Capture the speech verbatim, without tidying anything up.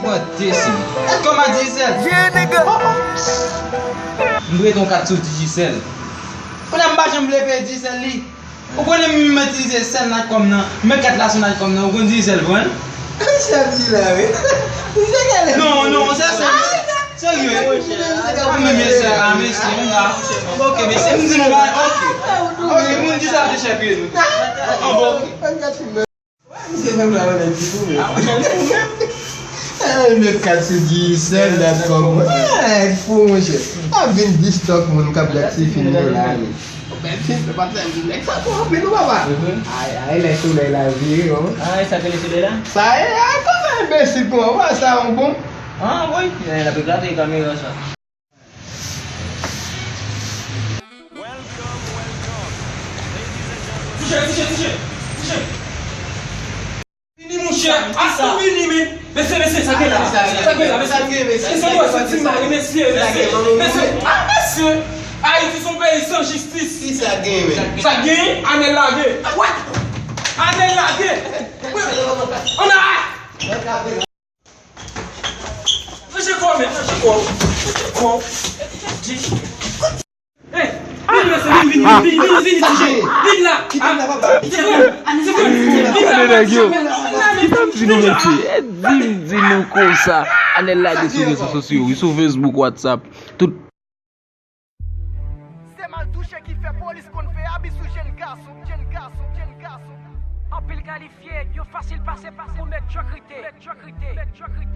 Mwen te si. Kòman Digicel? M prete yon kat sou Digicel. Kounye a m pa janm vle peye Digicel li. Ou konnen m itilize sèl Natcom nan, m met kat la sou Natcom nan, ou konn Digicel pran l? Chèf di la wi. Misye gade. Non, non, se sèl. Serye. A men mesye, a mesye, m la. Ok, mesye, m di nou ba, ok. Ok, moun di sa se chèf li. An bon. Misye menm la, mwen di pou mwen. Ay, met kat sou Digicel Natcom. Ay, fou, monchè. Ap vin di stòk moun k ap dat se fini yo la, wi. Bèl ti, se pa tèl nèg sa twò anpil, wi, papa. Ay, ay, lè solèy la vire, non. Ay, sa k rele solèy la? Sa e, ay, kòman enbesil pou mwen, sa yon bon. Ah, wi, l ap eklate kamera sa. Touche, touche, touche, touche. Vini, monchè. Asa vini, men. Mesye, mesye, sa gen la. Sa gen la, mesye. Mesye, mesye, mesye. Mesye, ah, mesye. Ayiti se yon peyi san jistis. Ki sa gen, men? Sa gen, Anèl lage. What? Anèl lage. Anèl. Touche kò, men, touche kò. Touche kò. Hey, vin, mesye, vin, vin, vin, vin, vin, vin, vin, vin la. Kite m la, papa. Kite m la. Gade nèg yo. Kisa m di nou, mesye? E di m di nou konsa. Anèl lage sou rezo sosyo, wi, sou Facebook, WhatsApp, tout. Se mal touche ki fè polis konn fè abi sou jèn gason, jèn gason, jèn gason. Anpil kalifye, yo fasil pase pou mèt chòk rite, mèt chòk rite, mèt chòk rite.